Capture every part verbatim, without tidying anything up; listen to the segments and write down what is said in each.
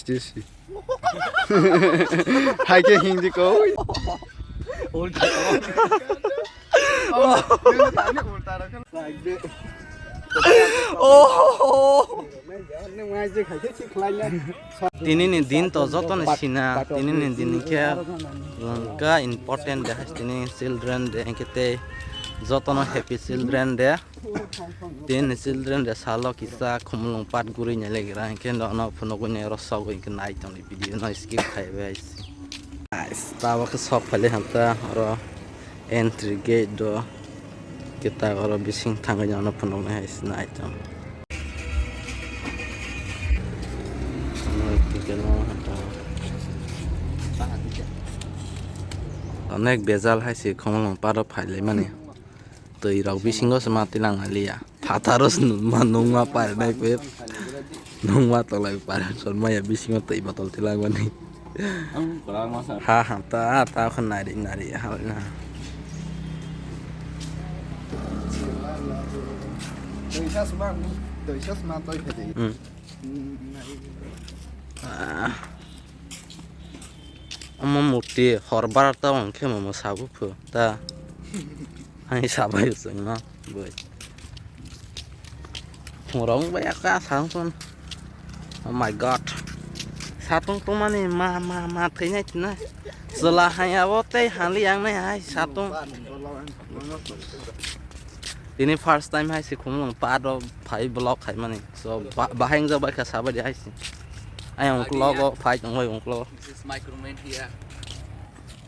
Jesi. Hai khe Hindi ko. Oh. Tini ni din to joto ni sina, tini ni din khe lengka important de, tini children de, hingke tei joto no happy children de. Tini children de salo kisa khumulung pat guri nyelegra, hingke no, no phunugui ne oro sogwi hingke nai tongni video no skip khai bai. Nice, tabok khe sok phali hamta oro. Entry gate do. Kita oro bising thangwi nw phunuknai hai sinai tong. Onek bejal hai se khomolong paro phailaimani. Twi rok bisingo se ma tilang aliya. Phataro se nungma, nungma parinai pet. Nungma tolai pare. Sonma ya bisingo twi botol tilangmani. Ha ha ta ta khon nari nari ha na. Twi sasma, twi sasma twi phede. Hmm. Ah. Omo murti hor barata hwnkhe momo sabu phu ta. Hai sabai chwngno boi. Phungrok bai aka sang ton. Oh my god. Satung tungmani ma ma ma thwinai thinai. Chwla hai abo tei hali yang nai hai satung. Tini first time hai se khumulung pado phai vlog khai mani. So ba-, bahai wngjabai kha sabai di hai se. Ayang uklogo phai tongbai uklogo. This is my crewmate here.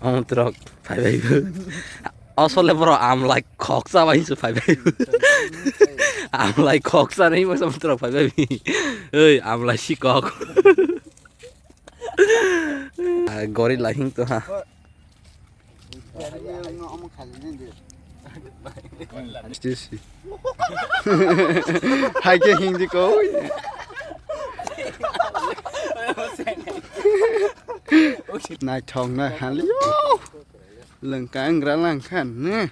Ang trok phai bai. Asole bro amlai khoksa bai se phai bai. Amlai khoksa nei mo sam trok phai bai. Ei amlai si kok. Ah, gorilla hing to ha. Sisi. Hai khe Hindi ko. Naithok nai hali. Lengka engra langkha ne.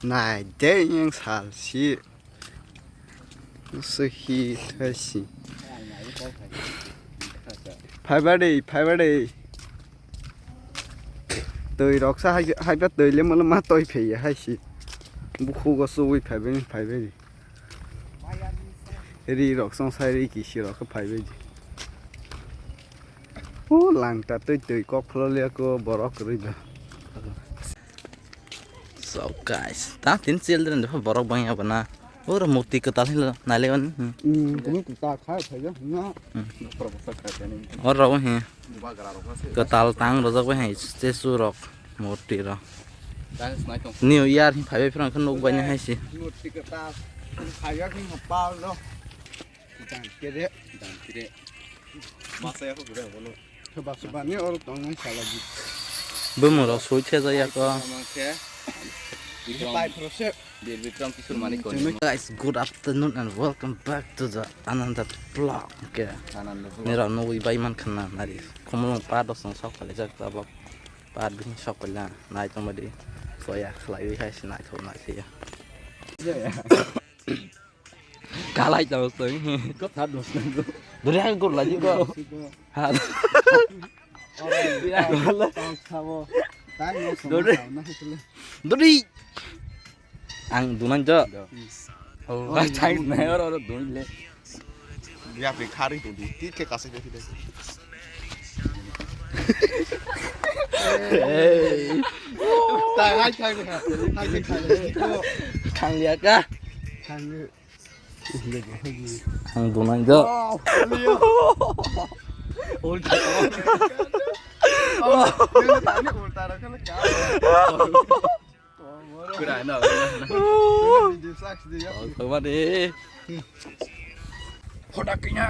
Nai de yang sal si. Sehi thasi. Phaiba de, phaiba de. Twi rok sa hai, haiba twi le molo ma twi phei hai si. Bukhu go suwi phaiba ni phaiba ni. Ri rok song sai ri kisi rok phaiba ji. O langta twi twi kok pholo le ko borok ri ba. So guys, ta tin children de borok bang ya bana. Oro murti kwtal hilo nai le on. Hmm, kunu ta kha phai ya na. Hmm. Oro he. Kwtal tang rojak bai hai statue rok, murti rok. New Year hi phai bai phano nuk bai hai si. Murti kwtal phai ya khe pal no. Dan kere. Dan kere. Masa ya ko gure bono. Soba soba ni oro tong nai sala ji. Bumung rok soi thajak ya ko. Pai pro se. Bir Bikram Kishore Manik Koni. Guys, good afternoon and welcome back to the Ananda vlog. Okay. Ananda vlog. Nirok nugui bai man khana nari. Khumulung pa dos nang sok pale jak ta vlog. Pa bising sok pale nai tong madi. Soya khlai wi hai sinai thok nai siya. Kalai tong soi. Ko thar dos nang. Duri hai gur laji ko. Ha. Duri. Ang dunan jo. Oh, thai nai oro oro dun le. Ya pe khari tu di. Ti ke kasih dia kita. Hey. Tai hai khai khai. Hai khai khai. Khang liya ka. Khang. Ang dunai do. Kura na. Tawma de. Hoda kinya.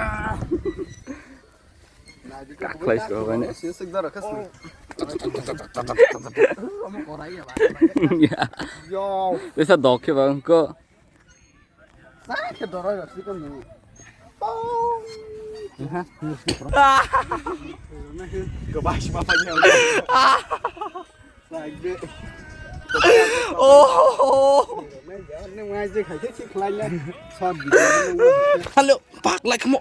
Kaklai so bane. Ya. Yo. Bisa dok ke bang ko. Sa ke doroi rok si ko ni. Aha. Ko ba shi ma pa ni. Oh. Hello, pak like mo.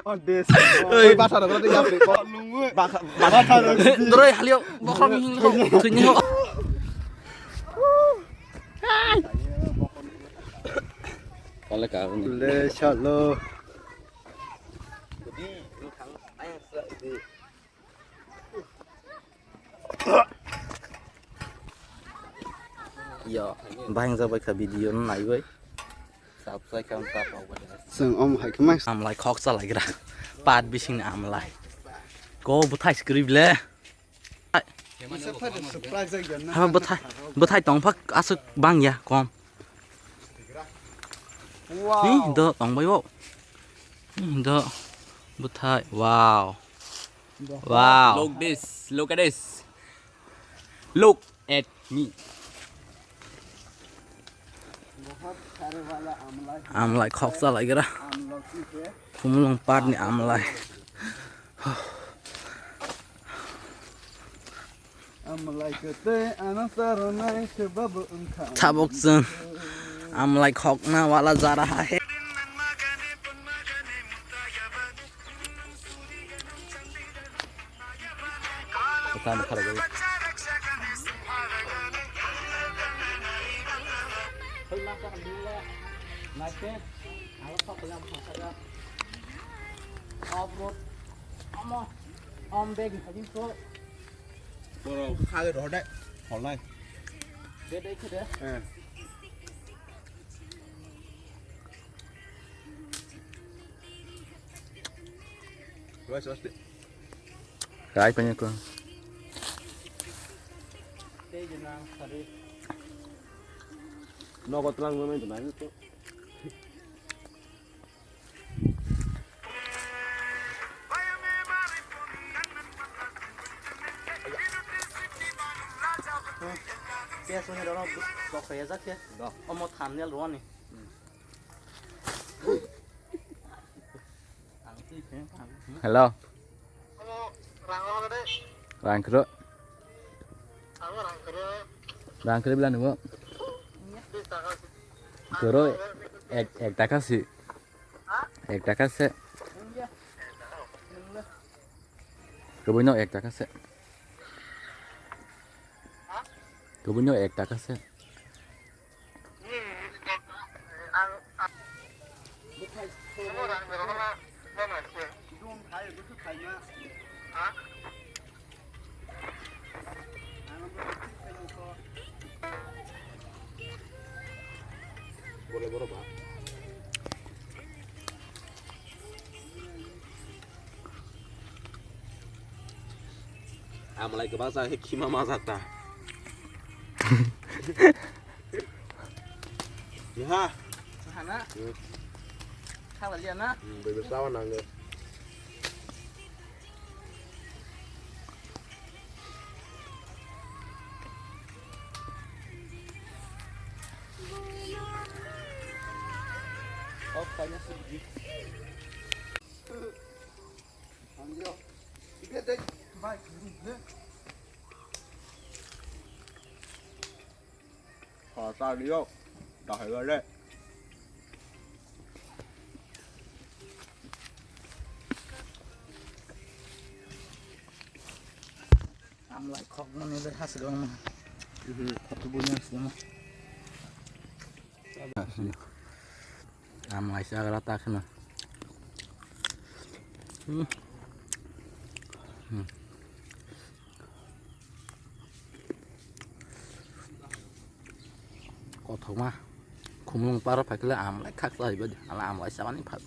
Oh, des. Oi. Oi, basa rok, rok, yapri, kok. Basa, basa rok. Doroi halio, bokhorok ni hingo, thwini ho. Kole ka. Le, chalo. Yo, bahai wngjabai kha video no naiwi. Subscribe kha wngkha. Chwng om hai khe ma. Amlai khok chalaigra. Pat bising amlai. Ko bwthai script le. Haba bwthai, bwthai tongphak aswk bangya kom. Wow. Ni do tongbai o. Ni do bwthai. Wow. Wow. Look this. Look at this. Look at me. Amlai khok chalaigra. Khumulwng parni amlai. Amlai kwtwi ano charonai khe babo wngkha. Tabuk chwng amlai khokna wala jara ha he. Off road. Omo. Om bag ni hajin ko. Boro khagwi rohor dai. Holnai. Be dai khede. Eh. Rai painai ko. Tei je nang sari. Nogo tlang nang nang nang ko. Piyaj hwnwi rwno dok khe ejak khe. Dok. Omo thumbnail rwani. Hello. Rang kro. Rang kro bila nubo. Kro ek, ek taka si. Ek taka se. Kobino ek taka se. Kobino ek taka se. Amlai kwbangsa khe khima majak ta. Yaha. Hana. Hmm. Khala liya na. Hmm, bebe sawa nango. Amlai khokmani le hasgwng. Mhm. Khatu bunya sima. Amlai chagra ta kheno. Hmm. Hmm. Kothoma. Khumlung paro phaikhle amlai khaksa haiba di. Ala amlai chamani phak.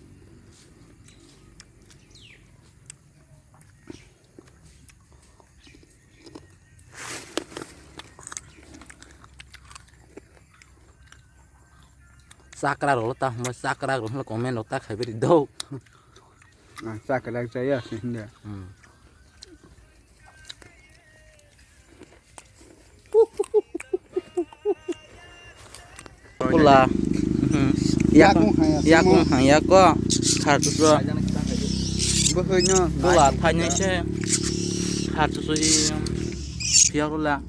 Chakra rok ta hwnba chakra rok hwnba comment rok ta khaibai ri do. Ah, chakra chaya hinda. Hmm. Pula. Mhm. Yakung haya. Yakung haya ko. Kharchuso. Bohoino. Pula thainai se. Kharchuso i. Piarula.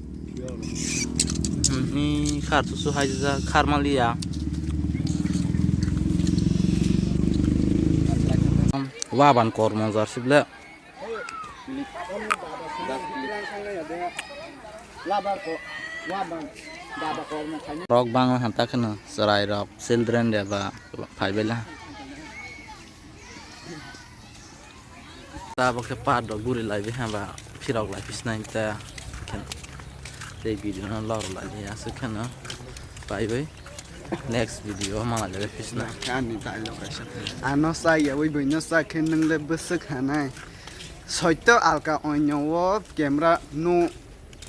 Mhm. Kharchuso haija kharmaliya. Waban kormo jar sible. Rok bang hanta kheno chwrai rok children de ba phai bela. Ta bo khe part rok guri lai bi ha ba phirok lai phisnai ta. Tei video no lor lai ya se kheno pai bai. Next video ma lai phisna. Ani dialogue kaisa. Ano sa ya wi bui no sa khe nang le bwswk hanai. Soito alka onyo o camera no,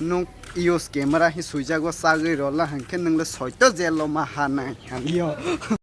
no use camera hi suijago sagwi rola hangkhe nang le soito jelo ma hanai. Yo.